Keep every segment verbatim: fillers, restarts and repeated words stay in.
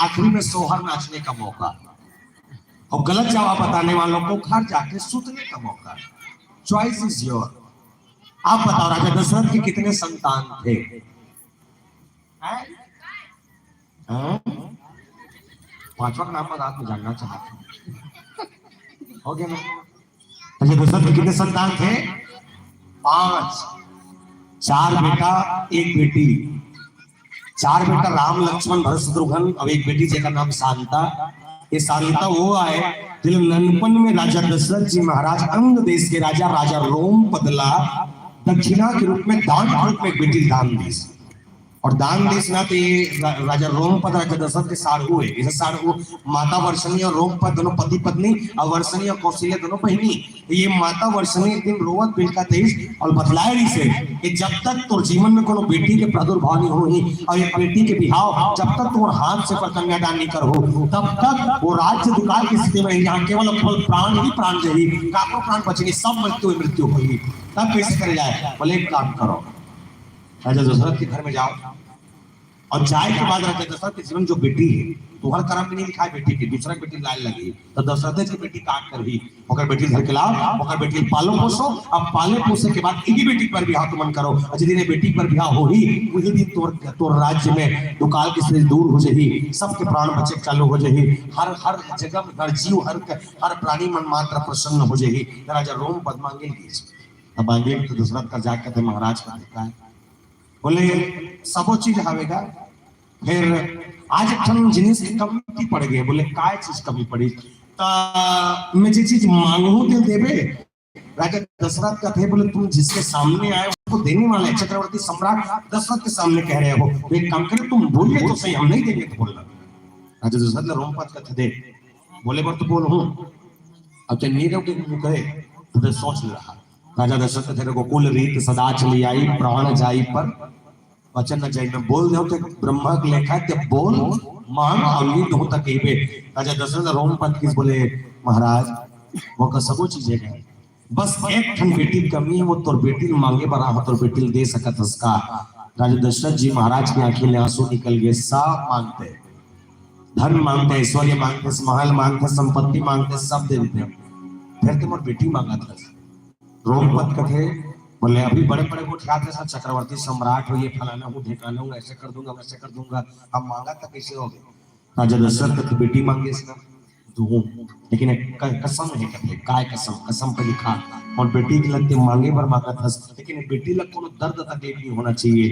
आखिरी में सोहर नाचने का मौका, और गलत जवाब बताने वालों को घर जाके सूतने का मौका। Choice is your। आप बताओ, राजा दशरथ के कितने संतान थे? हैं? हैं? पांचवा का नाम बता, मैं जानना चाहता हूँ। हो गया ना? अच्छा, दशरथ के कितने संतान थे? पांच। चार बेटा, एक बेटी। चार बेटा, राम, लक्ष्मण, भरत, शत्रुघ्न, अब एक बेटी, जेकर नाम शांता। ये शांता वो आय, जिला ननपन में राजा दशरथ जी महाराज अंग देश के राजा, राजा रोमपद ला दक्षिणा के रूप में, दान के रूप में एक बेटी दान दीस। और दान दीस ना, तो ये रा-, राजा रोमपद राजा दशरथ के साढ़ू है। जैसे साढ़ू माता वर्षणी और रोमपद दोनों पति पत्नी, और वर्षणी और कौशल्या दोनों बहिनी। तो ये माता वर्षणी एक दिन रोवत बिलखत रहिस और बतलाय रहिस हे कि जब तक तोर जीवन में कोनो बेटी के प्रादुर्भाव नहीं होही और एक बेटी के बिहाव, जब तक तोर हाथ से पर कन्यादान नहीं करहू, तब तक वो राज्य दुकाल की स्थिति में रही, जहाँ केवल और केवल प्राण ही प्राण जाही, काकरो प्राण बचही नहीं, सब मृत्यु ही मृत्यु होही। तब कैसे करे जाय? बोले, एक काम करो, राजा दशरथ के घर में जाओ, और जाय के बाद राजा दशरथ के जीवन जो बेटी है, तुंहर करम में नहीं लिखा है बेटी के, दूसरा बेटी लाय लगही, तो दशरथ जी की बेटी का करही? ओकर बेटी धर के लाओ, ओकर बेटी पालो पोसो। अब पाले पोसे के बाद इही बेटी पर बिहाव तुमन करो, और जिस दिन ये बेटी पर बिहाव होही, उही दिन तोर, तोर राज्य में दुकाल की स्थिति दूर हो जाही, सबके प्राण बचे चालू हो जाही, हर, हर जगह में हर जीव, हर, हर प्राणी मन मात्र प्रसन्न हो जाही। तो राजा रोमपद मांगे लगिस। अब मांगे तो दशरथ कर जाके कथे, महाराज कथे का है? बोले, सबो चीज हवे गा, फिर आज एक ठन जिनिस के कमी पड़ गई। बोले, काय चीज कमी पड़ी? त मैं जे चीज मांगहूं, तेला देबे? राजा दशरथ कथे, बोले, तुम जिसके सामने आए, उसको देने वाले हैं। चक्रवर्ती सम्राट दशरथ के सामने कह रहे हो, तो एक काम करें, तुम बोलिए तो सही, हम नहीं देंगे तो बोलना। राजा दशरथ ला रोमपद कथे, दे, बोले बर तो बोलहूं, अब ते नी रहोगे मुंह कहे, तो फिर सोच ले रहा। राजा दशरथ कथे, देखो, कुल रीत सदा चली आई, प्राण जाई पर वचन न जाई। मैं बोल देहूं तो ब्रह्मा के लेखा, ते बोल, मांग, और लीन होता कही पे। राजा दशरथ रोमपद किस बोले, महाराज, वो का सबो चीजें है, बस एक ठन बेटी कमी है, वो तोर बेटी ल मांगे बर आहा, तोर बेटी ल दे सकत हस का? राजा दशरथ जी महाराज की आंखी ले आंसू निकल गए। सब मांगथे, धन मांगथे, ऐश्वर्य मांगथे, महल मांगथे, संपत्ति मांगथे, सब दे देथे। फिर ते मोर बेटी मांगत हस। रोमपद कथे, बोले, अभी बड़े बड़े गोठियाथे सब, चक्रवर्ती सम्राट हो, ये फलाना हूँ, ढेकाना हूँ, ऐसे कर दूंगा, वैसे कर दूंगा, अब मांगा तक कैसे हो गए? राजा दशरथ कथे, बेटी मांगे इसका, तो हूँ, लेकिन एक क-, कसम है कथे, काय कसम? कसम पे लिखा, और बेटी के लगते मांगे बर मांगत हस, लेकिन बेटी लग कोनो दर्द तकलीफ नहीं होना चाहिए।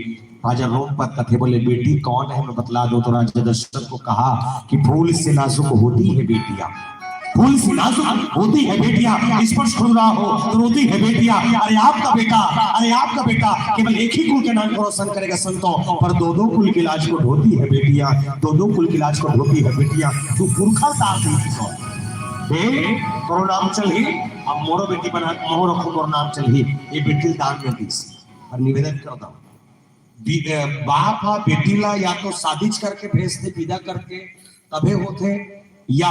राजा रोमपद कथे, बोले, बेटी कौन है, मैं बतला दूं। तो राजा दशरथ को कहा कि फूल से नाजुक होती है बेटियां, फूल से नाजुक होती है बेटियां, स्पर्श हो रहा हो तो रोती है बेटियां। अरे आपका बेटा, अरे आपका बेटा केवल एक ही कुल के नाम को रोशन करेगा संतों, पर दो दो कुल की लाज को ढोती है बेटियां, दो दो कुल की लाज को ढोती है बेटियां। तू पुरखा साथ ही किसो। हे, तोरो नाम चलही, अब मोरो बेटी बना, मोरो रखो, मोरो नाम चलही। ये बेटी दान में दीस। और निवेदन करता हूँ, बी-, अ, बाप हा बेटी ला या तो शादीच करके भेजथे, विदा करके तभे होथे, या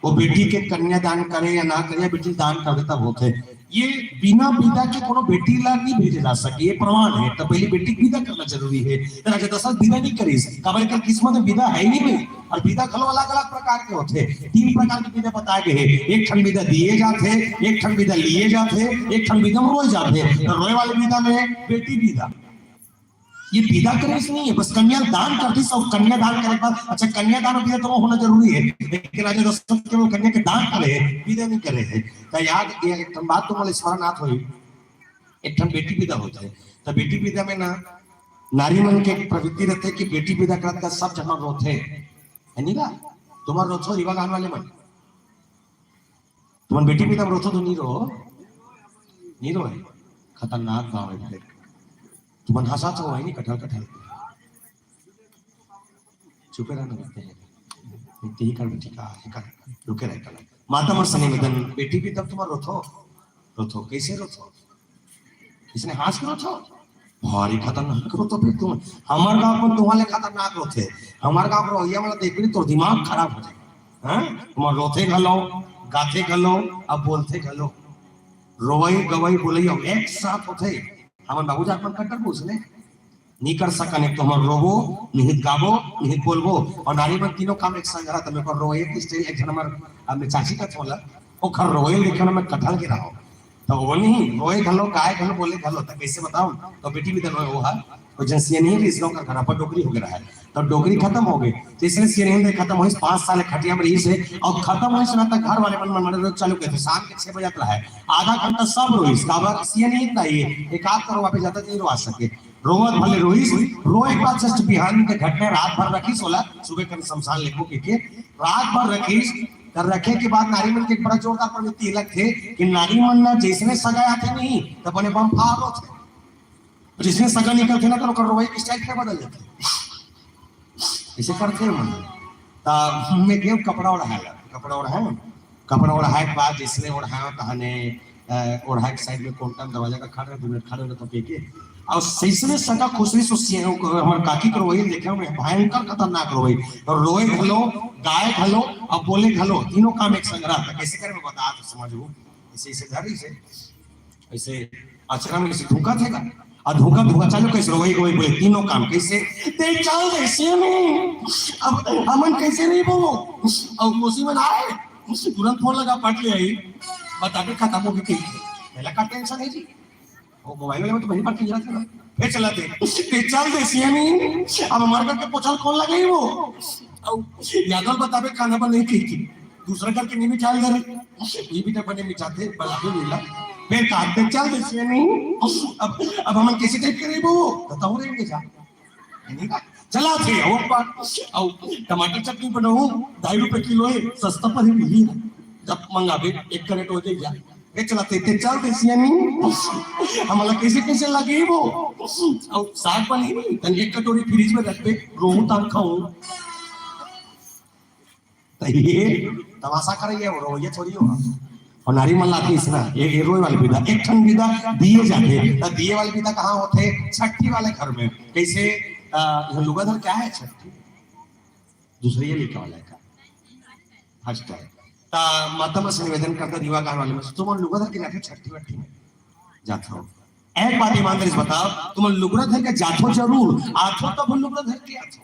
वो बेटी के कन्यादान करे या ना करे, या बेटी दान कर दे तब होथे। ये बिना विदा के कोनो बेटी ला नहीं भेजे जा सके, ये प्रमाण है। तो पहले बेटी के विदा करना जरूरी है। तो राजा दशरथ विदा नहीं करिस, काबर कर किस्मत में विदा है ही नहीं। और विदा घलो अलग-अलग प्रकार के होथे, तीन प्रकार के विदा बताए गए हैं। एक ठन विदा दिए जाथे, एक ठन विदा लिए जाथे, एक ठन विदा में रोए जाथे। तो रोए वाले विदा में बेटी विदा, ये विदा करे से नहीं है, बस कन्यादान कर दिस, और कन्यादान करे के बाद, अच्छा, कन्यादान और विदा दोनों होना जरूरी है, लेकिन राजा दशरथ केवल कन्या के दान करे है, विदा नहीं करे है। तो याद, ये एक ठन बात तुम्हारे स्मरण आत होई, एक ठन बेटी विदा होथे, तो बेटी विदा में ना नारी मन के एक प्रवृत्ति रहथे कि बेटी विदा करत का सब झन रोथे, है नी गा? तुम्हार रोथो रीवा गांव वाले मन, तुमन बेटी विदा में रोथो तो नी रो, नी रो है। खतरनाक गांव है फिर। तुमन हंसा तो है नी, कटहल कटहल। चुपे रहना, बोलते हैं। इतनी ही कर बेटी का, ही कर, रुके रहे कल। माता मन से निवेदन, बेटी विदा में तुमन रोथो, रोथो, कैसे रोथो? इसने हंस के रोथो? भारी खतरनाक रोथो फिर तुम। हमार गांव में तुम्हारे खतरनाक रोथे। हमार गांव में रोइया वाला देख भी तो दिमाग खराब हो जाए। हाँ? तुम्हार रोथे घलो, गाथे घलो, अब बोलथे घलो। रोवई, गवई, बोलई अब एक साथ होथे। हमर बाबू जात मन कट्टर पूछ ले। नहीं कर सकन, एक तो हमर रोबो, निहित गाबो, निहित बोलबो, और नारी मन तीनों काम एक संग रहत। मैं कर रोए के स्टाइल एक झन हमर, अब मैं चाची का छोला, ओखर रोए देखे ना मैं कटहल के रहो। तो वो नहीं, रोए घलो, गाय घलो, बोले घलो, तो कैसे बताऊं? तो बेटी भी तो रोए वो है, तो जन सियनहिन रहिस ना ओकर घर, अपन डोकरी हो गया है, तो डोकरी खत्म हो गई। तो इसलिए सियनहिन खत्म होइस, पाँच साल खटिया में रहिस हे, और खत्म होइस ना, तो घर वाले मन, मन, मन रोज चालू करते, शाम के छह बजे तक रहा है, आधा घंटा सब रोइस, काबर सियनहिन रहिस, एक आध करो वापस जाता नहीं रोआ सके, रोवत भले रोइस, रोए के बाद just बिहान के घटना रात भर रखिस, ओला सुबह कर शमशान लेबो के, के रात भर रखिस। कर रखे के बाद नारी मन के एक बड़ा जोरदार प्रवृत्ति लगथे कि नारी मन ना जैसने सगा आथे नहीं, तब बने बम फार होथे। जैसने सगा निकलथे ना, तो ओकर रोए के स्टाइल फिर बदल जाथे। ऐसे करथे मन। ता मैं गेंव कपड़ा ओढ़ाए ला, कपड़ा ओढ़ाए, कपड़ा ओढ़ाए के बाद जैसने ओढ़ाए तहने, अ, ओढ़ाए के साइड में कोंटा में दरवाजा का खड़े, दो मिनट खड़े रहे तो के के। और सैसने सगा खुसरी सुसिए हमर काकी के रोवई देखे में भयंकर खतरनाक रोवई। और रोए घलो, गाए घलो, और बोले घलो, तीनों काम एक संग रहता। कैसे करे मैं बता तो समझू। ऐसे, ऐसे धरी से, ऐसे अचरा में से धोखा थे का? आ धोखा, धोखा चालू कैसे रोवई, रोवई बोले, तीनों काम कैसे? ते चल दे सियनहिन। अब हमन कैसे रहिबो? और मौसी मन आए, तुरंत फोन लगा, पट ले आई, बताबे खत्म हो गई। पहला का टेंशन है जी, वो मोबाइल वाले में तो वहीं पर नहीं रहता ना, फिर चलाते, ते चल दे सियनहिन। अब हमारे घर के पोछल कौन लगाई वो? और यादव बताबे खाना पर नहीं की थी, दूसरा घर के नहीं मिटाल दे रहे, ये भी तो बने मिटाते, बला भी मिला, फिर काटते चल दे सियनहिन। अब, अब हमन कैसे टाइप करे वो? बताओ रे, जा। चला थे, वो पर, और टमाटर चटनी बनाऊं, ढाई रुपए किलो है, सस्ता पर ही मिली। जब मंगाबे, एक कैरेट हो जाए, ए चला ते, ते चल दे सियनहिन। हमला कैसे, कैसे लगे वो? और साग बनी नहीं, तन एक कटोरी फ्रिज में रख दे, रोहू तान खाऊं। तो ये तमाशा करे, ये रो, ये थोड़ी हो। और नारी मन लाती इसना, ये, ये रोए वाली विधा, एक ठन विधा दिए जाते, तो दिए वाली विधा कहाँ होते? छट्ठी वाले घर में। कैसे? अ, ये लुगा धर क्या है छट्ठी? दूसरे ये लिखा वाला है का? फर्स्ट है। ता माता मन से निवेदन करता, दीवा गान वाले मन से, तुमन लुगा धर के जाथे छट्ठी वट्ठी में? जाथो। एक बात ईमानदारी से बताओ, तुमन लुगरा धर के जाथो जरूर, आथो तब लुगरा धर के आथो।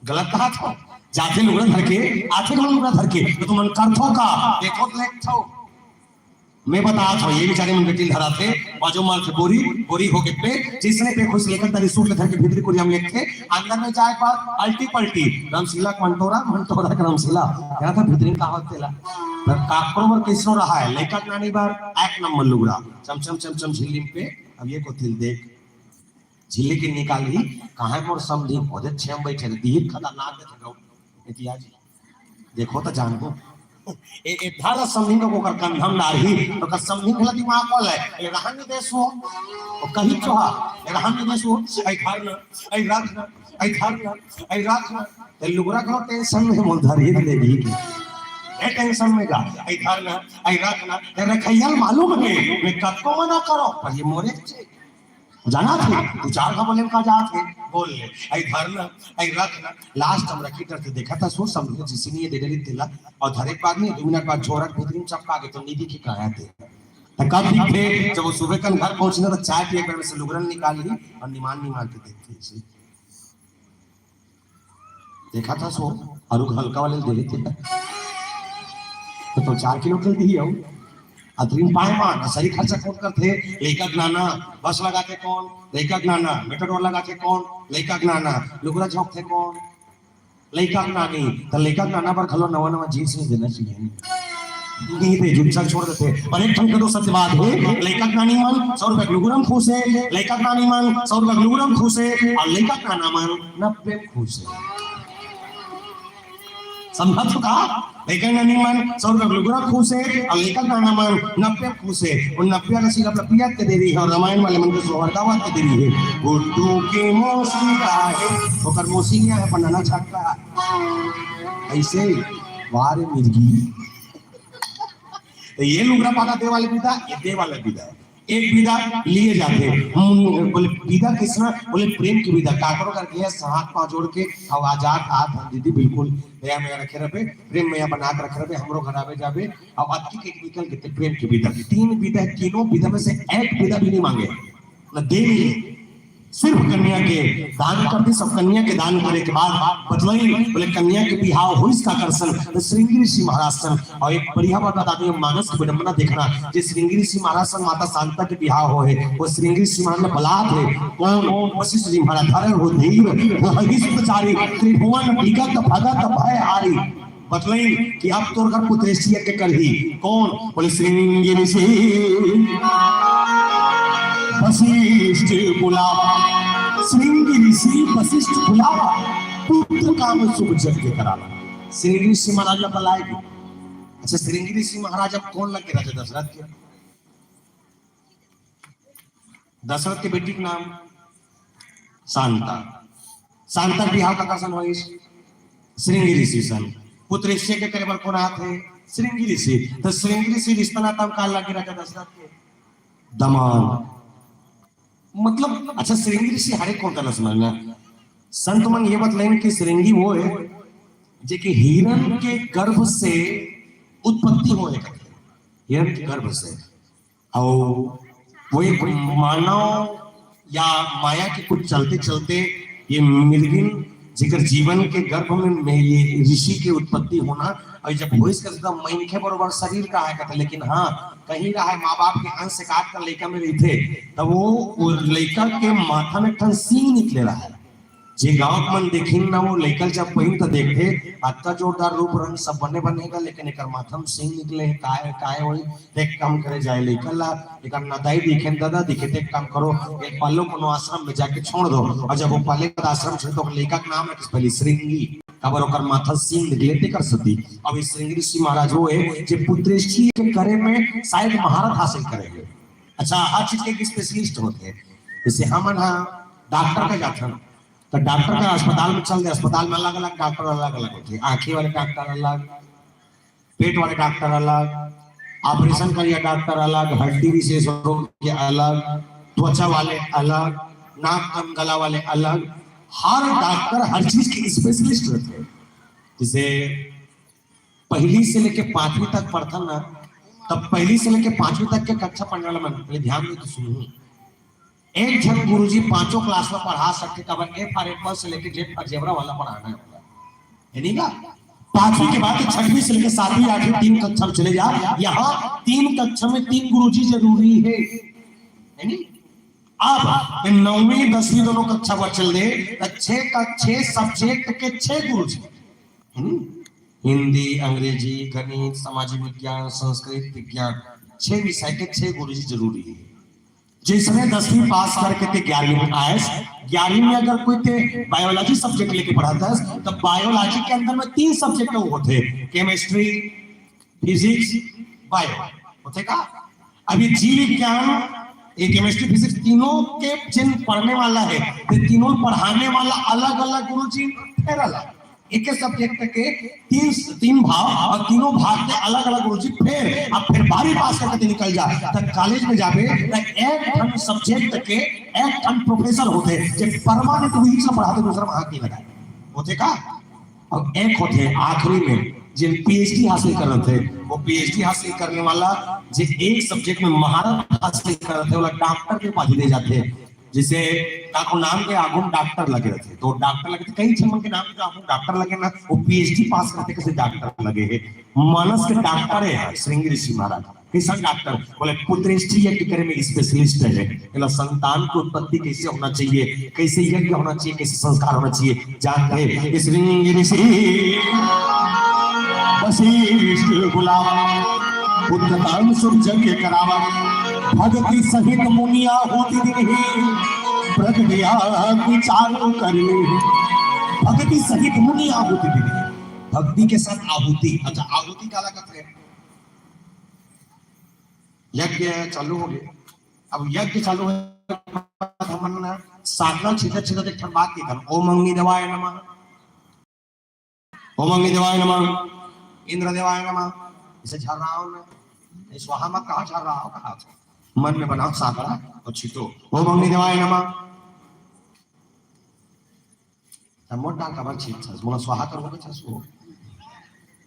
गलत कहा थो, जाथे लुगरा धर के, आथे कौन लुगरा धर के, तो तुमन करथो का? देखो तो एक थो। मैं बता थो, ये बेचारे मन बेटी धरा थे, बाजू मार के बोरी, बोरी हो के पे, जिसने पे खुश लेकर तारी सूट धर के भीतरी कोरिया में लेके, अंदर में जाए बात अल्टी पल्टी, रामशीला के मंटोरा, मंटोरा के रामशीला, यहाँ था भीतरी का हाथ तेला। पर काकरो बर कैसो रहा है, लेकर नानी बार एक नंबर लुगरा, चमचम चमचम झिल्ली पे, अब ये को तिल देख, झिल्ली के निकाली, कहाँ मोर समधी, बहुत अच्छे हम बैठे, दीहित खतरनाक देखे गौ, इतिया जी। देखो तो जानबो। ए, ए, धारा समधी को ओकर कंधम डारही, तो ओकर समधी भला दिमाग वाला है, ए, रहन नहीं देस हो। वो कही चोहा, ए, रहन नहीं देस हो, ऐ घर ना, ऐ रख ना, ऐ घर ना, ऐ रख ना। ते लुगरा को टेंशन में मोल धरी ले दी की। ए टेंशन में गा, ऐ घर ना, ऐ रख ना, ते रखैया ल मालूम है, मैं कतको मना करो, पर ये मोरे जाना थे, दू चार का बोले का जात है, बोल ले, ऐ धर ना, ऐ रख ना, लास्ट हम रखी डर थे, देखा था, सोच समझ जिसी नहीं दे डरी तेला, और धरे के बाद नहीं, दो मिनट बाद झोरा के भीतरी में चपका के तो नहीं दिखी कहाँ थे। तो कब दिखते, जब वो सुबह कन घर पहुंचना तो चाय पिए, एक बार में से लुगरन निकाल ली और निमान निमान के देखते इसे। देखा था सो, और हल्का वाले दे देते। तो, तो चार किलो के दी हो। अतरिम पाए मान, सरी खर्चा कौन करथे? लइका के नाना, बस लगाथे कौन? लइका के नाना, मेटाडोर लगाथे कौन? लइका के नाना, लुगरा झोंकथे कौन? लइका के नानी, तो लइका के नाना पर घलो नवा नवा जींस में देना चाहिए। नहीं दे, जुमसा छोड़ देते। और एक ठन के तो सत्य बात है, लइका के नानी मन सौ रुपया के लुगरा में खुश है, लइका के नानी मन सौ रुपया के लुगरा में खुश है, और लइका के नाना मन नब्बे में खुश है। समझा तो का? लइका नानी मन सौ रुपया लुगरा खुश है, और लइका नाना मन नब्बे खुश है। और नब्बे का सिर्फ अपना पिया के दे रही है, और रामायण वाले मन के सोहर दावत के दे रही है। गुड्डू के मौसी का है, ओकर मौसी नहीं है, पर नाना छक्का। ऐसे वारे मिर्गी। तो ये लुगरा पाता दे वाले विधा, ये दे वाले विधा। एक विधा लिए जाते, हम बोले, विधा किसना? बोले, प्रेम की विधा। काकरो करके हाथ पाँव जोड़ के, अब आजाद हाथ, दीदी, बिल्कुल दया मया रखे रहे, प्रेम मया बना के रखे रहे, हमरो घर आवे जावे। अब अति के निकल के प्रेम की विधा, तीन विधा, तीनों विधा में से एक विधा भी नहीं मांगे, न दे नहीं। सिर्फ कन्या के दान कर दिस, सब कन्या के दान करे के बाद बतलाई, बोले, कन्या के बिहाव होइस काकर सन, त श्रृंगी ऋषि महाराज सन। अउ एक बढ़िया बात बता देंव, मानस के विडंबना देखना, जे श्रृंगी ऋषि महाराज सन माता शांता के बिहाव होहे, वो श्रृंगी ऋषि महाराज ला बलात हे, कोन? वशिष्ठ जी महाराज। धरे हो धीर, हो हरिष्ट चारी, त्रिभुवन विगत भगत भय हारी। बतलाई कि अब तोर घर पुत्रेष्टि यज्ञ करही। कोन? बोले, श्रृंगी ऋषि वशिष्ठ बुलावा। श्रृंगी ऋषि वशिष्ठ बुलावा, पुत्र काम शुभ यज्ञ करावा। श्रृंगी ऋषि महाराज ला बलाय गे। अच्छा, श्रृंगी ऋषि महाराज अब कोन लगे राजा दशरथ के? दशरथ के बेटी के नाम शांता। शांता के बिहाव काकर सन होइस? श्रृंगी ऋषि सन। पुत्रेष्टि यज्ञ करे बर कोन आत हे? श्रृंगी ऋषि। त श्रृंगी ऋषि रिश्ता नाता म का लगे राजा दशरथ के? दमांद। मतलब, अच्छा, श्रृंगी ऋषि हरे कोन, तेला समझना। संत मन ये बतलाइन कि श्रृंगी वो हे, जे कि हिरण के गर्भ से उत्पत्ति होए हे, हिरण के गर्भ से। अउ वो एक मानव या माया के कुछ चलते चलते ये मिलगिन, जेकर जीवन के गर्भ में, में ये ऋषि के उत्पत्ति होना, अउ जब होइस कथे त मनखे बरोबर शरीर का हे कथे, लेकिन हाँ, कहीं का हे, माँ बाप के अंश एक आध का लइका में रहिथे, तब वो, वो लइका के माथा में एक ठन सींग निकले रहय। जे गाँव के मन देखिन ना, वो लइका ल जब पहिन त देखथे, अतका जोरदार रूप रंग सब बने बने हे गा, लेकिन एकर माथा में सींग निकले हे, काय, काय होही? त एक काम करे जाए, लइका ला एकर नदाई दिखे न ददा, दिखे त एक काम करो, ए पालो कोनो आश्रम में जाके छोड़ दो। अउ जब वो पाले के बाद आश्रम छोड़े त ओकर लइका के नाम रखिस पहली श्रृंगी, काबर ओकर माथा सींग निकले तेकर सेती। अब ये श्रृंगी ऋषि महाराज वो हे जे पुत्रेष्टि के करे में शायद महारत हासिल करे हे। अच्छा, हर चीज के एक specialist होथे। जैसे हमन हा डॉक्टर का जाथन, त डॉक्टर का अस्पताल में चल दे, अस्पताल में अलग-अलग डॉक्टर अलग-अलग होथे, आँखी वाले डॉक्टर अलग, पेट वाले डॉक्टर अलग, ऑपरेशन करिया डॉक्टर अलग, हड्डी विशेष रोग के अलग, त्वचा वाले अलग, नाक कान गला वाले अलग, हर डॉक्टर हर चीज के specialist रहिथे। जैसे पहली से लेके पांचवी तक पढ़थन ना, तब पहली से लेके पांचवी तक के कक्षा पढ़ने वाला मन पहले ध्यान दे तो सुनहू। एक झन गुरुजी पांचों क्लास में पढ़ा सकथे, काबर F for apple से लेके Z for zebra वाला पढ़ाना हे ओला। हे नहीं का? पांचवी के बाद छठवीं से लेके सातवीं, आठवीं, तीन कक्षा में चले जा, यहाँ तीन कक्षा में तीन गुरुजी जरूरी हे, हे नहीं? अब ये नौवीं, दसवीं दोनों कक्षा पर चल दे, त छह का, छह subject के छह गुरुजी, हे नहीं? हिंदी, अंग्रेजी, गणित, सामाजिक विज्ञान, संस्कृत, विज्ञान, छह विषय के छह गुरुजी जरूरी हे। जैसने दसवीं पास करके ते ग्यारहवीं में आयस, ग्यारहवीं में अगर कोई ते बायोलॉजी subject लेके पढ़ाथस, त बायोलॉजी के अंदर में तीन subject होथे, chemistry, physics, bio, होथे का? अभी जीव विज्ञान, ये chemistry, physics तीनों के जिन पढ़ने वाला हे, ये तीनों पढ़ाने वाला अलग-अलग गुरुजी फेर अलग। एक ही subject के तीन, तीन भाग अउ तीनों भाग के अलग-अलग गुरुजी फेर, अब फेर बारहवीं पास करके ते निकल जा, त कॉलेज में जाबे, त एक ठन subject के एक ठन professor होथे, जे permanent वही से पढ़ाथे, दूसरा में हाथ नहीं लगाए। होथे का? अउ एक होथे आखिरी में, जे PhD हासिल करथे, वो PhD हासिल करने वाला, जे एक subject में महारत हासिल करथे, ओला डॉक्टर के उपाधि दे जाथे। जैसे काकरो नाम के आगू में डॉक्टर लगे रहिथे, त डॉक्टर लगे, त कई झन मन के नाम के आगू में डॉक्टर लगे ना, वो PhD पास करथे, कइसे डॉक्टर लगे हे। मानस के डॉक्टर हे श्रृंगी ऋषि महाराज। कइसन डॉक्टर? बोले, पुत्रेष्टि यज्ञ करे में specialist हे। बोला, संतान की उत्पत्ति कैसे होना चाहिए, कैसे यज्ञ होना चाहिए, कैसे संस्कार होना चाहिए, जानथे श्रृंगी ऋषि वशिष्ठ बुलावा, पुत्र काम शुभ यज्ञ करावा। भगति सहित मुनि आहुति दीन्हि, प्रगट या विचार करिन्हि। भगति सहित मुनि आहुति दीन्हि, भक्ति के साथ आहुति। अच्छा, आहुति काला कथे? यज्ञ चालू होगे। अब यज्ञ चालू होगे, हमन ना साधना छिदत छिदत एक ठन बात कहिथन, ओम अग्नि देवाय नमः, ओम अग्नि देवाय नमः, इंद्र देवाय नमः, इसे झर्राव ना, ये स्वाहा मत कहा, झर्राव कहा, मन में बनाओ साधना अउ छितो, ओम अग्नि देवाय नमः। त मोर डाल काबर छींचथस? मोला स्वाहा करहूं कहिथस वो।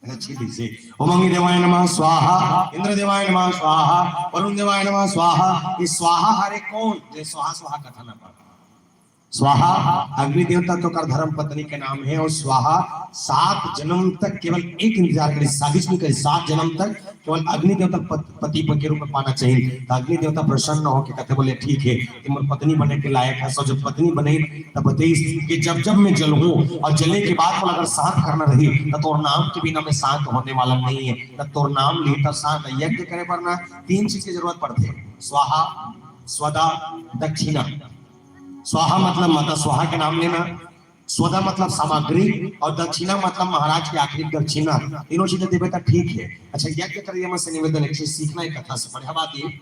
अरे छींच दीजिए। ओम अग्नि देवाय नमः स्वाहा, इंद्र देवाय नमः स्वाहा, वरुण देवाय नमः स्वाहा। ये स्वाहा हरे कोन? जे स्वाहा स्वाहा कथा न पढ़। स्वाहा अग्नि देवता तो ओकर धर्म पत्नी के नाम हे, अउ स्वाहा सात जन्म तक केवल एक इंतजार करे, शादी नहीं करे, सात जन्म तक केवल अग्नि देवता पत-, पति के रूप में पाना चाहिए। तो अग्नि देवता प्रसन्न होके कथे, बोले, "ठीक हे, तैं मोर पत्नी बने के लायक हस।" अउ जब पत्नी बनही, तब बतइस कि जब जब मैं जलहूँ अउ जले के बाद मोला अगर शांत करना रही, तो तोर नाम के बिना मैं शांत होने वाला नहीं हे। तो तोर नाम लिही त शांत। यज्ञ करे बर ना तीन चीज के जरूरत पड़थे, स्वाहा, स्वधा, दक्षिणा। स्वाहा मतलब माता स्वाहा के नाम लेना, स्वधा मतलब सामग्री, अउ दक्षिणा मतलब महाराज के आखिरी दक्षिणा। तीनों चीजें देबे त ठीक हे। अच्छा, यज्ञ करइया मन से निवेदन, एक चीज सीखना हे कथा से, बढ़िया बात ये।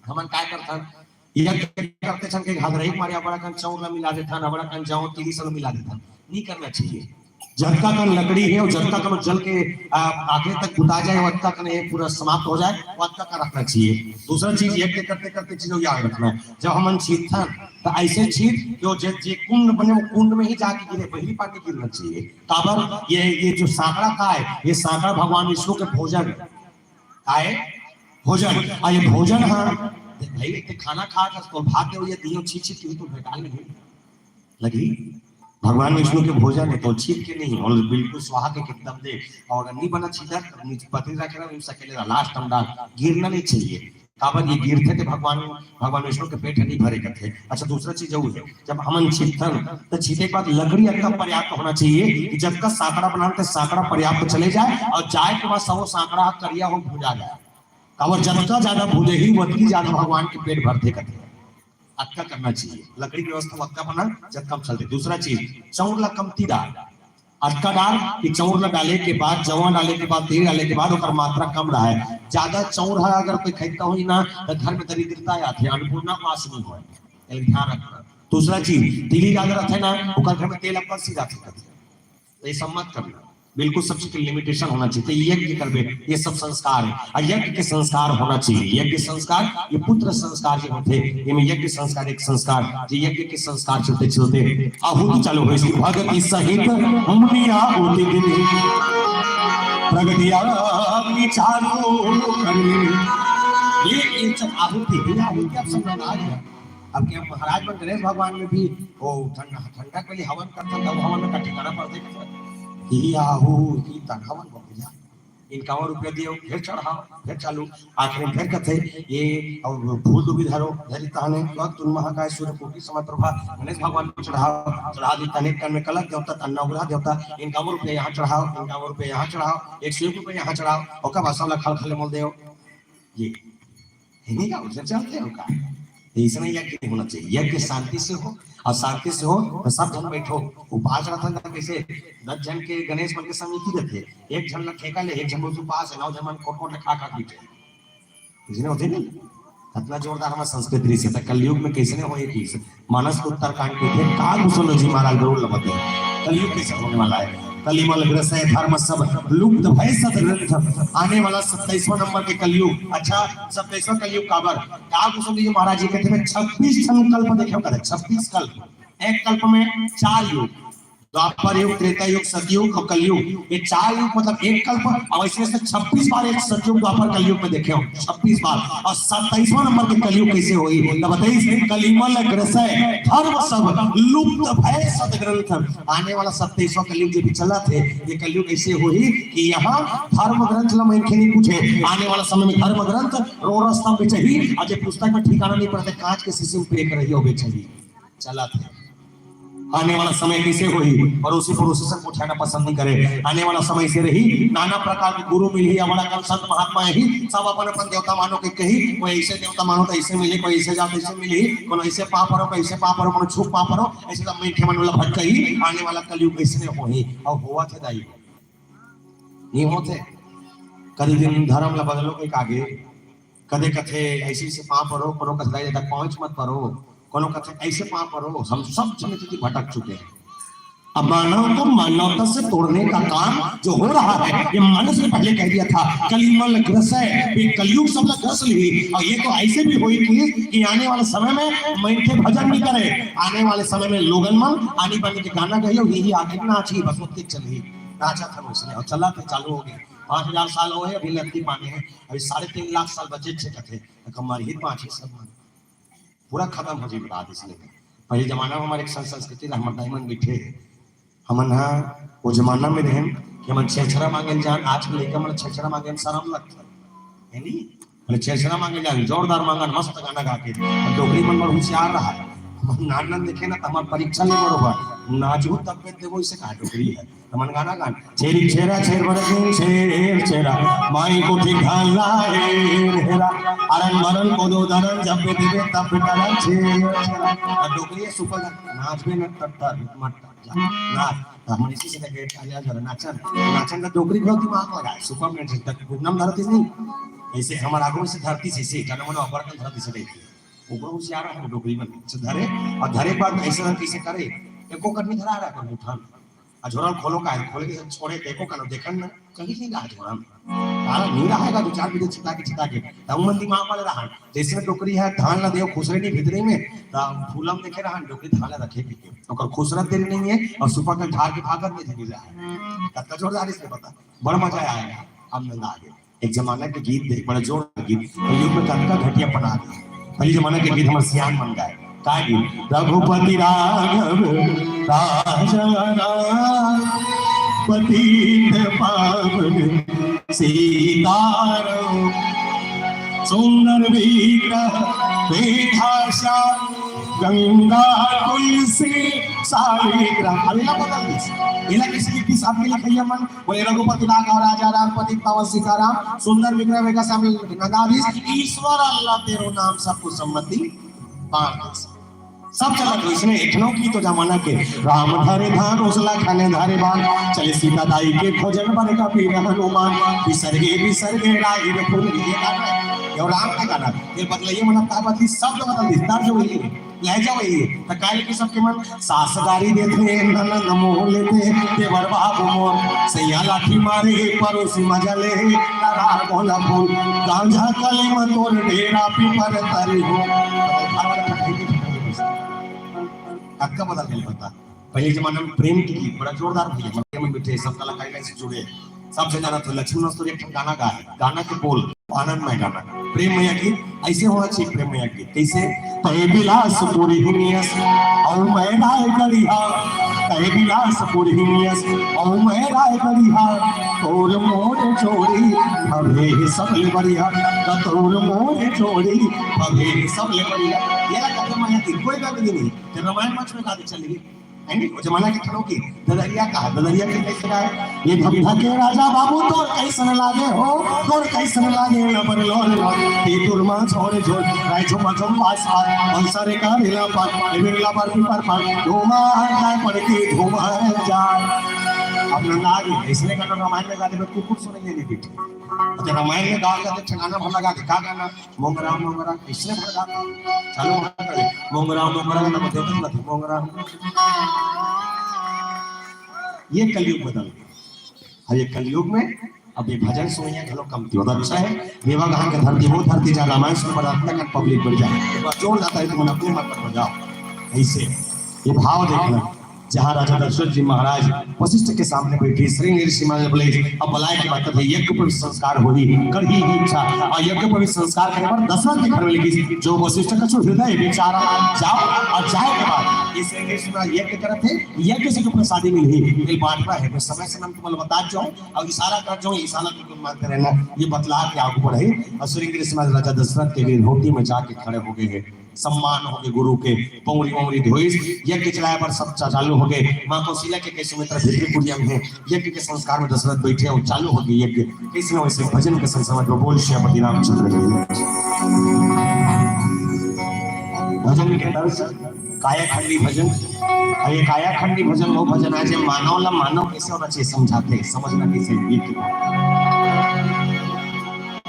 हमन काय करथन, यज्ञ करते छन के घाघरई मारे अबड़ा कन चाउर ला मिला देथन, अबड़ा कन जौ, तिली सब मिला देथन। नहीं करना चाहिए। जतका कन लकड़ी हे अउ जतका कन जल के, आ, आखिरी तक बुता जाए, ओतका कन ये पूरा समाप्त हो जाए, ओतका कन रखना चाहिए। दूसरा चीज, यज्ञ करते करते चीजों याद रखना हे, जब हमन छींटथन तो ऐसे छींट कि वो जे, जे कुंड बने, वो कुंड में ही जाके गिरे, वही पानी गिरना चाहिए। काबर? ये, ये जो सांकड़ा का हे, ये सांकड़ा भगवान विष्णु के भोजन हे, भोजन। अउ ये भोजन, हाँ, भाई, तैं खाना खात हस, तोर भात हे, ये दियो छींट छींट के तोर भेटाय नहीं लगी। भगवान विष्णु के भोजन हे तो छींट के नहीं, अउ बिल्कुल स्वाहा के एकदम दे। अउ अगर नहीं बना छींटा, तो नीचे पतरी रखे रहा, नीचे सकेले रहा, लास्ट में डाल, गिरना नहीं चाहिए। काबर ये गिरथे त भगवान, भगवान विष्णु के पेट नहीं भरे करथे। अच्छा, दूसरा चीज अउ हे, जब हमन छींटथन, तो छींटे के बाद लकड़ी अतका पर्याप्त होना चाहिए कि जतका सांकड़ा बनान, त सांकड़ा पर्याप्त चले जाए अउ जाए के बाद सबो सांकड़ा करिया हो, भुंजा जाए। काबर जतका ज्यादा भुंजही, ओतकी ज्यादा भगवान के पेट भरथे करथे। अतका करना चाहिए, लकड़ी के व्यवस्था अतका बना, जतका में चलथे। दूसरा चीज, चाउर ला कमती डाल, अतका डाल कि चाउर ला डाले के बाद, जवा डाले के बाद, तेल डाले के बाद ओकर मात्रा कम रहे। ज्यादा चाउर ह अगर कोई खरीदता होही ना, तो घर में दरिद्रता आथे, अन्नपूर्णा वास नहीं होय। एला ध्यान रखना। दूसरा चीज, तिली ज्यादा रथे ना, ओकर घर में तेल अब्बड़ सी जाथे करथे। तो ये सब मत करना, बिल्कुल सब चीज के लिमिटेशन होना चाहिए। तो यज्ञ करबे, ये सब संस्कार हे, अउ यज्ञ के संस्कार होना चाहिए। यज्ञ संस्कार, ये पुत्र संस्कार जो होथे, ये में यज्ञ संस्कार एक संस्कार, जो यज्ञ के संस्कार चलते चलते आहुति चालू होइस कि भगति सहित मुनि आहुति दीन्ही, प्रगति अग्नि चालू करी। ये, ये जब आहुति, ये आहुति आप समझ में आ गया। अब क्या महाराज मन गणेश भगवान में भी वो ठंडा, ठंडा के लिए हवन करथन, तब हवन में का ठिकाना पड़थे, ही आहू, ही तन हवन बोल दिया। इनकावन रुपया दियो, फिर चढ़ाओ, फिर चालू, आखिरी में फिर कथे, ये अउ फूल दुबी धरो, धरी तहने, वह तुन महाकाय सूर्य कोटि समप्रभा, गणेश भगवान को चढ़ाओ, चढ़ा दी तने कन में कलक देवता, तन्ना उगरा देवता, इनकावन रुपया यहाँ चढ़ाओ, इनकावन रुपया यहाँ चढ़ाओ, एक सौ एक रुपया यहाँ चढ़ाओ, ओकर बाद सब ला खल खल मोल देव। ये, ये नहीं का, उधर चलते हो का? तो इसमें यज्ञ नहीं होना चाहिए। यज्ञ शांति से हो, अउ शांति से हो तो सब झन बैठो। उपास रखन त कैसे दस झन के गणेश मन के समिति रथे, एक झन ला ठेका ले, एक झन बस उपास हे, नौ झन मन कोट कोट ले खा खा के बैठे। इसने होथे नहीं? अतना जोरदार हमर संस्कृति रहिसे, त कलयुग में कैसने होही कि मानस के उत्तरकांड के थे, का कुशल जी महाराज गरुड़ ल बते। कलयुग कैसे होने वाला हे? कलिमल ग्रसय धर्म सब लुप्त भय सत ग्रंथ। आने वाला सत्ताईसवाँ नंबर के कलयुग। अच्छा, सत्ताईसवाँ कलयुग काबर? का कुशल जी महाराज जी कहते हैं, छब्बीस ठन कल्प देखे हो, कहते छब्बीस कल्प। एक कल्प में चार युग, द्वापर युग, त्रेता युग, सतयुग अउ कलयुग। ये चार युग मतलब एक कल्प, अउ ऐसे ऐसे छब्बीस बार एक सतयुग, द्वापर, कलयुग में देखे हो, छब्बीस बार। अउ सत्ताईसवाँ नंबर के कलयुग कैसे होही? त बताइस, कलिमल ग्रसय धर्म सब लुप्त भय सत ग्रंथ। आने वाला सत्ताईसवाँ कलयुग जो भी चलत हे, ये कलयुग ऐसे होही कि यहाँ धर्म ग्रंथ ला मनखे नहीं पूछे। आने वाला समय में धर्म ग्रंथ रोड़ा स्तंभ में चाही, अउ जे पुस्तक में ठिकाना नहीं पड़थे, कांच के शीशी में पैक रही हो बेचारी। चलत हे। आने वाला समय कैसे होही? पड़ोसी पड़ोसी से पूछना पसंद नहीं करे। आने वाला समय से रही, नाना प्रकार के गुरु मिलही, अबड़ा कन संत महात्मा ही, सब अपन अपन देवता मानो के कही, कोई ऐसे देवता मानो तो ऐसे मिले, कोई ऐसे जात ऐसे मिलही, कोनो ऐसे पाँव परो, कोई ऐसे पाँव परो, कोनो छुप पाँव परो, ऐसे सब मनखे मन ला भटकही। आने वाला कलयुग ऐसने होही, अउ होवत हे दाई। नहीं होत हे। कदी दिन धर्म ला बदलो के आगे, कदे कथे ऐसे ऐसे पाँव परो, कोनो कथे दाई दादा पाँच मत परो, कोनो कथे ऐसे पाँव परो, हम सब जने तो भटक चुके हैं। अब मानव को मानवता से तोड़ने का काम जो हो रहा है, ये मैंने से पहले कह दिया था, कलिमल ग्रसय, ये कलयुग सब ला ग्रस लिही, अउ ये तो ऐसे भी होही कि, कि आने वाले समय में मनखे भजन नहीं करे, आने वाले समय में लोगन मन आनी बानी के गाना गही, यही आगे नाच ही बस ओतके चलही, नाचा था उसने, अउ चला था, चालू हो गया। पाँच हजार साल होहे, अभी लत्ती पाने हैं, अभी साढ़े तीन लाख साल बचे छे कथे, तो कमर ही पाँच ही सब मन। पूरा खत्म हो जाए, बता दे इसलिए। पहले जमाना में हमारे एक संस्कृति रहा, हमारे दाई मन बैठे हे। हमन हा वो जमाना में रहेन कि हमन छेरछेरा मांगे ल जान, आज के लइका मन छेरछेरा मांगे में शरम लगथे, है नी? अरे छेरछेरा मांगे ल जान, जोरदार मांगन, मस्त गाना गा के। अब डोकरी मन बड़ होशियार रहा है, हमन नान नान देखे ना, तो हमार परीक्षा ले बरोबर, नाचहू तब पे देबो, इसे कहा डोकरी है। हमन गाना गान, छेरी छेरा छेर बरसिन छेर छेरा, माई कोठी घाला हेर हेरा, अरन मरन कोदो दरन, जब पे देबे तब पे करन छेर छेरा। अब डोकरी है, सुपर नाचबे ना, तर तर मत जा, नाच। त हमन इसी से लगे, आ जा जरा नाचन, नाचन का डोकरी घलो दिमाग लगाए, सुपर में तक गुमनाम धरती नहीं, ऐसे हमार आगू से धरती से, से जाना मनो बड़कन धरती से देखिए, ओकरो होशियार है डोकरी मन से धरे, और धरे के बाद ऐसे धरती से करे, एको कटनी धरा रहा पर उठान, आ झोरा खोलो का है, खोल के छोड़े, देखो का देखन ना, कहीं नहीं रहा झोरा में। काला नहीं रहेगा, दो चार बीघे छिटा के, छिटा के, तब मन दिमाग वाले रहा। जैसे डोकरी है, धान ला देव खुसरे नहीं भीतरे में, तब फूलम देखे रहा, डोकरी धान ला रखे भी के। ओकर खुसरत देरी नहीं है, और सुपा का झाड़ के भागत में धीरे रहा है। कतका जोरदार इसमें पता, बड़ा मजा आएगा। अब नंदा आगे। एक जमाना के गीत देख, बड़ा जोरदार गीत, कलयुग में कतका घटिया पना गया। पहले जमाना के गीत हमारे सियान मन गाए। का गीत? रघुपति राघव राजा राम, पतित पावन सीताराम, सुंदर विग्रह विधासा, गंगा तुलसी सालिग्राम। अब एला बदल दिस। एला किसी के किस आपके लिखैया मन बोले, रघुपति राघव राजा राम, पतित पावन सीताराम, सुंदर विग्रह विधासा में नंदाधीश, ईश्वर अल्लाह तेरो नाम सबको सम्मति बांट दे। सब चलत हो इसने एखनो की तो जमाना के, राम धरे धनुष लखन धरे बाण, चले सीता दाई के खोजन बन कपी हनुमान, बिसरगे बिसरगे राही रे फूल, ये गाना है। ये राम का गाना, ये बदलइया मन अब का बदली, शब्द बदल दी, तर्ज वही है, लहजा वही है। त काहे कि सबके मन सास गारी देथे, ननद मोह लेथे, देवर बाबू मोर, सैया लाठी मारे, पड़ोसी मजा ले, करार बोला बोल, गांजा कली में तोर डेरा पीपर तरी हो। अतका बदल गए बता। पहले जमाना में प्रेम के गीत बड़ा जोरदार भैया, मन में बैठे सब कलाकार से जुड़े, सबसे ज्यादा तो लक्ष्मण मास्टर एक ठन गाना गाए, गाना के बोल आनंदमय गाना, प्रेम मैया गीत। ऐसे होना चाहिए प्रेम मैया गीत। कैसे? तय बिलासपुर हिनियस, औ मैं रायगढ़िया। तय बिलासपुर हिनियस, औ मैं रायगढ़िया। तोर मोर जोड़ी अबे सबले बढ़िया, तोर मोर जोड़ी अबे सबले बढ़िया। ये लगा मैया गीत, कोई बात नहीं, रामायण मंच में गा दे चल गई। है नी? वो जमाना के ठनों की ददरिया कहा, ददरिया के कैसे गाए? ये धमधा के राजा बाबू तोर कैसन लागे हो, तोर कैसन लागे ना पर लोर लोर। ये तुरमा छोड़ छोड़, राय छुपा छुपा सा, अंसारे का रिला पर, ये बिरला पर पीपर पर, धुमा जाए पड़ के धुमा जाए। अपना नाग इसने का रामायण में गाते में कुकुर सुनेंगे नहीं बेटी। अच्छा, रामायण में गाल गाते ठिकाना भला गाते, का गाना? मोंगरा मोंगरा, इसने भर गाते। चलो, मोंगरा मोंगरा, ना बदल, बदल, मोंगरा। ये कलयुग बदल गया। अब ये कलयुग में अब ये भजन सुनिए, घलो कम क्यों? अच्छा है, देवा गहन के धरती, वो धरती जहाँ रामायण सुन पर रखता कर पब्लिक बढ़ जाए। एक बार जोर जाता है, तुम अपने मत पर बजाओ। ऐसे ये भाव देखना, जहाँ राजा दशरथ जी महाराज वशिष्ठ के सामने बैठे, श्रृंगी ऋषि महाराज बोले, अब बलाय के बात है, यज्ञ पर संस्कार होही, करही ही इच्छा, और यज्ञ पर संस्कार करे बर दशरथ के घर में लेके, जो वशिष्ठ का जो हृदय बेचारा, जाओ, और जाए के बाद ये श्रृंगी ऋषि महाराज यज्ञ करत है, यज्ञ से जो प्रसादी मिलही, ये बांटना है। मैं समय समय में तुम्हें बता जाऊँ, अब इशारा कर जाऊँ, इशारा तो तुम मानते रहना, ये बतला के आगू बढ़े। और श्रृंगी ऋषि महाराज राजा दशरथ के लिए धोती में जाके खड़े हो गए हैं, सम्मान हो गए गुरु के, पौरी मौरी धोइस, यज्ञ चलाए पर सब चा-, चालू हो गए। माँ कौशल्या के कई सुमित्रा भीतरी कुड़िया में है, यज्ञ के संस्कार में दशरथ बैठे और चालू हो गए यज्ञ। कैसे ना वैसे भजन के संग समझ में बोल श्यामपति रामचंद्र के। भजन के तर्ज कायाखंडी भजन। और ये कायाखंडी भजन वो भजन है जो मानव ला मानव कैसे होना चाहिए समझाते, समझना कैसे गीत।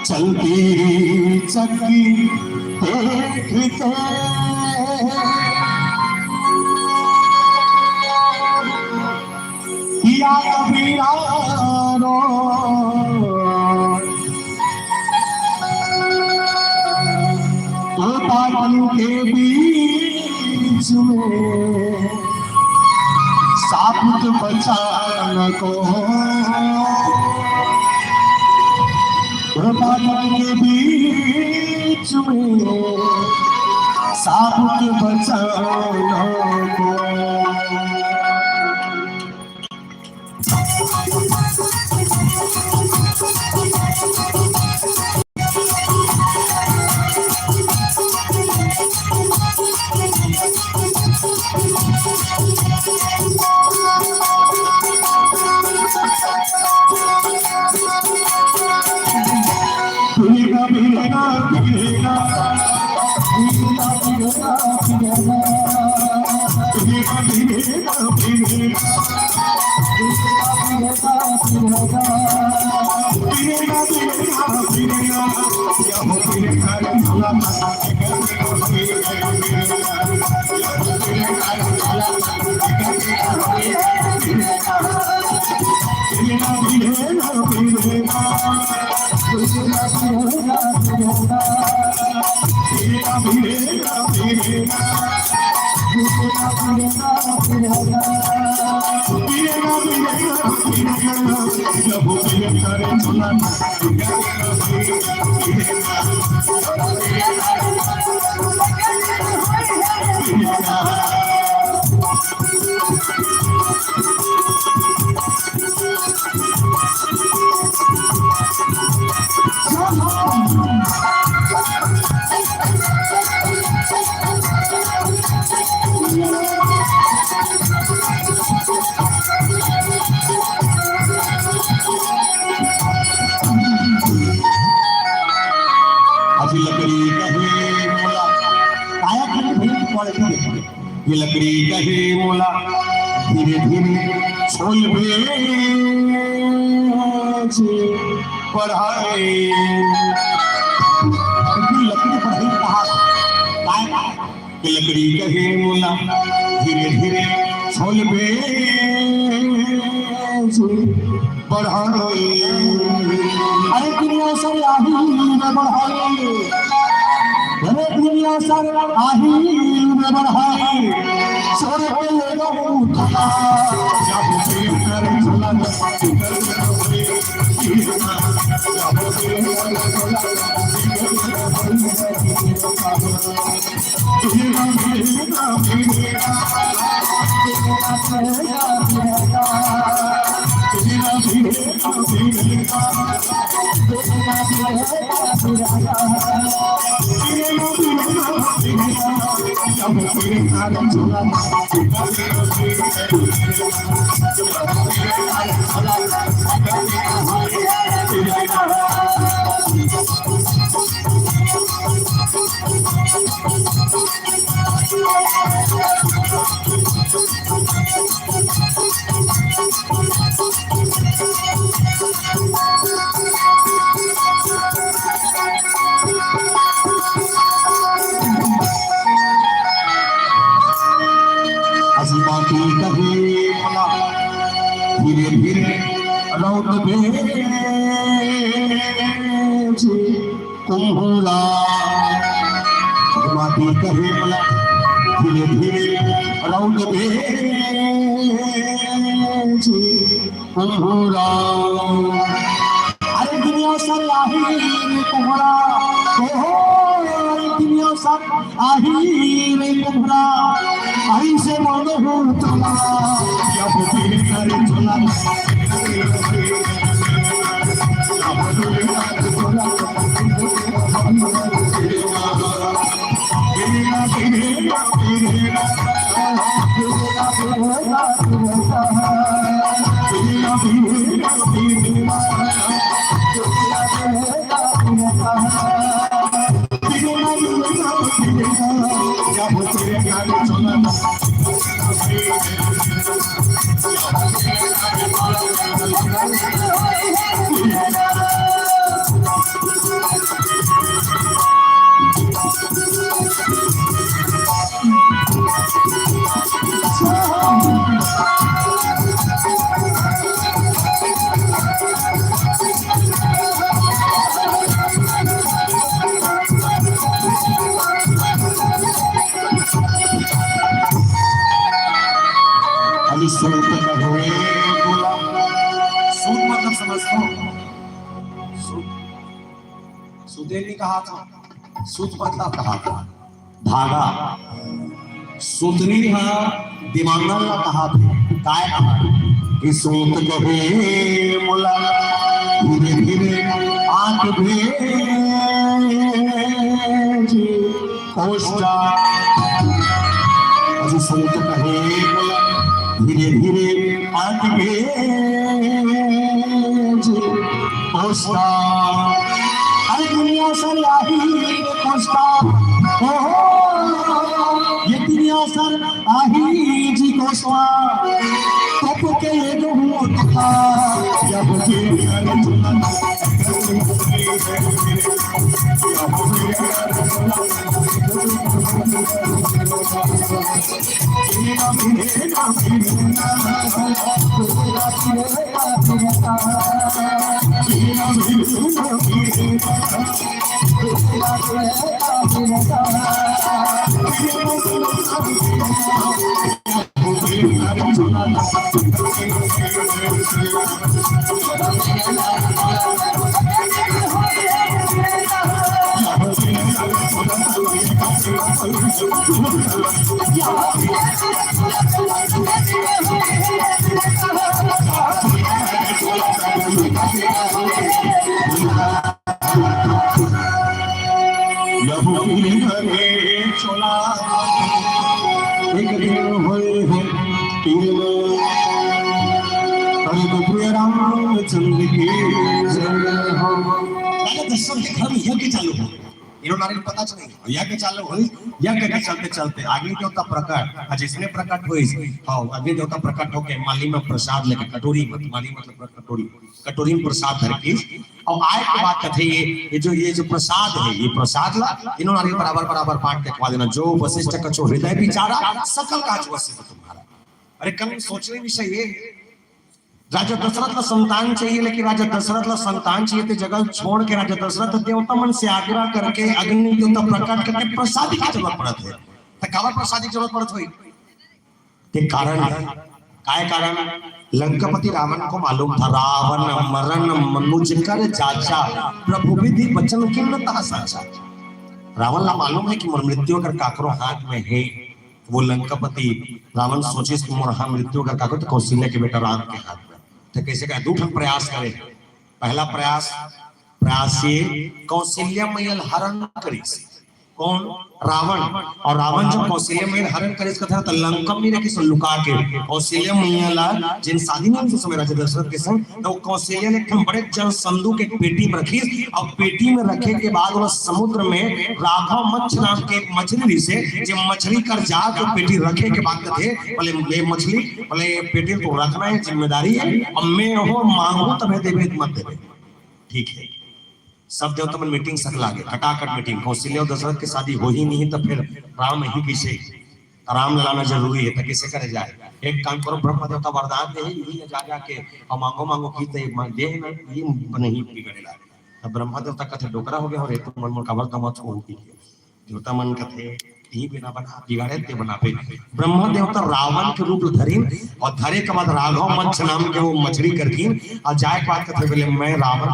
चलती चक्की देखते या कबीरा रो तो बादल के बीच में साबुत बचान को तो बादल के बीच में साबुत बचाना को। अभी लकड़ी कहे मोला, काया खाली भैया की quality देखो। ये लकड़ी कहे मोला, धीरे धीरे छोल बेच पढ़ाई। लकड़ी पढ़ाई कहा, काय, काय? ये लकड़ी कहे मोला, धीरे धीरे छोल बेच पढ़ाई। अरे दुनिया सर आही में बढ़ाई, अरे दुनिया सर आही में बढ़ाई। सर के ले रहू थका, जब तेरे सर झुला, जब तेरे सर झुला। अजी माटी कहे मोला, धीरे धीरे रौद भेज कुम्हूरा। अजी माटी कहे मोला, धीरे धीरे रौद भेज कुम्हूरा। अरे दुनिया सर आही रे कुम्हूरा, ओ हो, अरे दुनिया सर आही रे कुम्हूरा, आई से बोलो हो तोला। जब तेरे सर झुला, अभी सूत न होए बोला। सूत मतलब समझ लो। सूत, सूते नहीं कहा था, सूत मतलब कहा था। धागा, सुतरी ह दिमांगन ला कहाथे, काय कहा कि सूत कहे मोला धीरे धीरे आंख भेज कोष्ठा। अजी सूत कहे मोला धीरे धीरे आंख भेज कोष्ठा। अरे दुनिया सर आही रे कोष्ठा, ओहो, ये दुनिया सर आही जी कोष्ठा, तब के ये जो हुआ था, जब के लहू की घरे चोला एक दिन होए हो पीर में। अरे तो प्रिय रामचंद्र की जय हो। राजा दशरथ के घर में यज्ञ चालू हो, इन्होंने नारी पता नहीं, यज्ञ चालू हो, यज्ञ के चलते चलते अग्नि देवता प्रकट, और जिसने प्रकट हुई, हाँ, अग्नि देवता प्रकट होके माली में प्रसाद लेके, कटोरी मत, माली मतलब कटोरी, कटोरी में प्रसाद धर के, और आए के बाद कथे ये, ये जो, ये जो प्रसाद है, ये प्रसाद ला इन्होंने बराबर बराबर बांट के खवा देना। जो वशिष्ठ कछो हृदय विचारा, सकल काज वशिष्ठ तुम्हारा। अरे कम सोचने विषय ये, राजा दशरथ ला संतान चाहिए, लेकिन राजा दशरथ ला संतान चाहिए ते जगह छोड़ के राजा दशरथ देवता मन से आग्रह करके अग्नि देवता प्रकट करके प्रसादी की जरूरत पड़त है। तो काबर प्रसादी की जरूरत पड़त हुई? ते कारण, काय कारण? लंकापति रावण को मालूम था, रावण मरण मनुज कर जाचा, प्रभु विधि वचन किन्नता साचा। रावण ला मालूम है कि मोर मृत्यु अगर काकरो हाथ में है, वो लंकापति रावण सोचिस कि मोर हा मृत्यु अगर काकरो तो कौशल्या के बेटा राम के हाथ में। तो कैसे कहे, दू ठन प्रयास करे। पहला प्रयास, प्रयास ये कौशल्या मैया ल हरण करिस। कौन? रावण। और रावण जब कौशल्या मैया ल हरण करिस कथा, तो लंका में रखिस लुका के। कौशल्या मैया ला जिन शादी नहीं उस समय राजा दशरथ के संग, तो कौशल्या ने एक ठन बड़े जल संदूक एक पेटी में रखिस, और पेटी में रखे के बाद वो समुद्र में राघव मच्छ नाम के एक मछली रिसे, जे मछली कर जा तो पेटी रखे के बाद कथे, बोले, "ले मछली, बोले, ये पेटी तो रखना है, जिम्मेदारी है, और मैं हो मांगू तभे देवे, मत देवे।" ठीक है, सब देवता मन मीटिंग सकला गे, कटाकट मीटिंग, कौशल्या और दशरथ के शादी हो ही नहीं, तो फिर राम ही कैसे, राम लाना जरूरी है, तो कैसे करे जाए? एक काम करो, ब्रह्मा देवता वरदान दे, यही ले जा जाके और मांगो, मांगो की तो ये मा-, दे ना, ये नहीं बिगड़ेला। तब ब्रह्मा देवता कथे, "डोकरा हो गया हो रे, तुम मन मोर काबर दमा छो हो गई।" देवता मन कथे, "यही बिना बना, बिगाड़े ते बनाबे।" ब्रह्मा देवता रावण के रूप धरिन और धरे के बाद राघव मच्छ नाम के वो मछली करथिन और जाए के बाद कथे, बोले, "मैं रावण,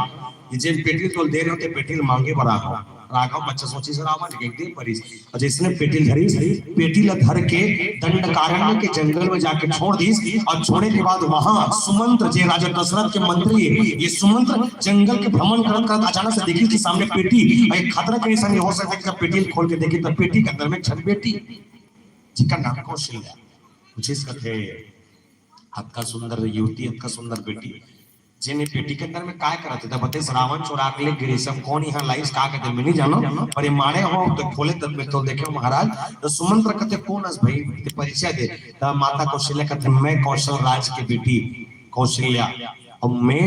ये जे पेटी तोल दे रहे हो, ते पेटी मांगे बर आहूं।" राघव मच्छ सोचिस रावण के दे परिस। और जैसने पेटी ल धरिस, पेटी ला धर के दंडकारण्य के जंगल में जाके छोड़ दिस, और छोड़े के बाद वहां सुमंत्र, जे राजा दशरथ के मंत्री है, ये सुमंत्र जंगल के भ्रमण करत करत अचानक से देखिस कि सामने पेटी, और एक खतरा के निशानी हो सकता है कि जब पेटी ल खोल के देखिस, तब पेटी के अंदर में एक झन बेटी, जिकर नाम कौशल्या। पूछिस कथे, "अतका सुंदर युवती, अतका सुंदर बेटी, जेन ए पेटी के अंदर में काय करत हे?" त बतेस, "रावण चोरा के ले गिस, अब कोन इहां लाइस, का कथे, मैं नहीं जानंव, पर ये माड़े हो तो खोले तब मैं तो देखे महाराज।" त सुमंत्र कथे, "कोन अस भाई, ते परिचय दे।" त माता कौशल्या कथे, "मैं कौशल राज के बेटी कौशल्या, और मैं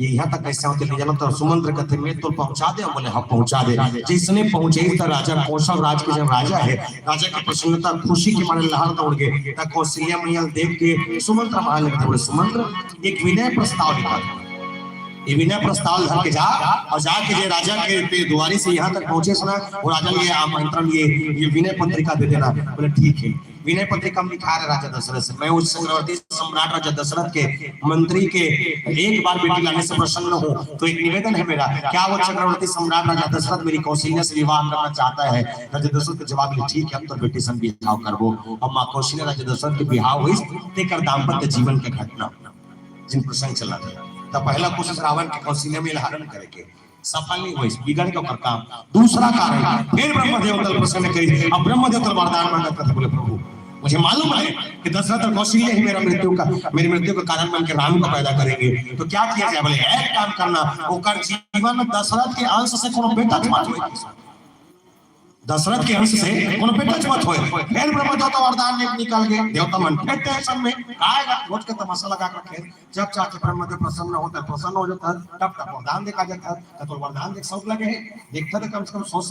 ये इहां तक कैसे होते नहीं जानंव।" त सुमंत्र कथे, "मैं तो पहुंचा दे।" बोले, "हाँ, पहुंचा दे।" जैसने पहुंचे त राजा कौशल राज के जो राजा है, राजा की प्रसन्नता, खुशी के मारे लहर दौड़ गए। त कौशल्या मैया देख के सुमंत्र महाराज लगथे, बोले, "सुमंत्र, एक विनय प्रस्ताव लिखा था, ये विनय प्रस्ताव धर के जा, और जाके जे राजा के ते दुआरी से यहाँ तक पहुंचे सना, वो राजा ल ये आमंत्रण, ये, ये विनय पत्रिका दे देना।" बोले, "ठीक है।" विनय पत्रिका में लिखा है राजा दशरथ से, "मैं उस चक्रवर्ती सम्राट राजा दशरथ के मंत्री के एक बार बेटी लाने से प्रसन्न हूँ, तो एक निवेदन है मेरा, क्या वो चक्रवर्ती सम्राट राजा दशरथ मेरी कौशल्या से विवाह करना चाहता है?" राजा दशरथ के जवाब मिले, "ठीक है, हम तो बेटी से बिहाव करबो।" अब माँ कौशल्या राजा दशरथ के बिहाव हुई, तेकर दाम्पत्य जीवन के घटना जिन प्रसंग चला था। तो पहला कोशिश रावण के कौशल्या में हरण करे के, सफल नहीं हुई, बिगड़ के ओकर काम। दूसरा कारण, फिर ब्रह्मदेव तल प्रसन्न करी, अब ब्रह्मदेव तल वरदान मांगत कथे, बोले, "प्रभु, मुझे मालूम है कि दशरथ और कौशल्या ही मेरा मृत्यु का, मेरी मृत्यु का कारण बन के राम को पैदा करेंगे, तो क्या किया जाए?" बोले, "एक काम करना, ओकर जीवन में दशरथ के अंश से कोनो बेटा मत होए, दशरथ के अंश से कोनो बेटा मत होए।" फिर ब्रह्मदेव तल वरदान लेके निकल गए, देवता मन फिर टेंशन में, "काय गा, रोज के तमाशा लगा के रखे।" जब जाके ब्रह्मदेव प्रसन्न होता है, प्रसन्न हो जाता है, तब तक वरदान देखा जाता है, तो वरदान देख शौक लगे है, देखता था कम से कम सौ समय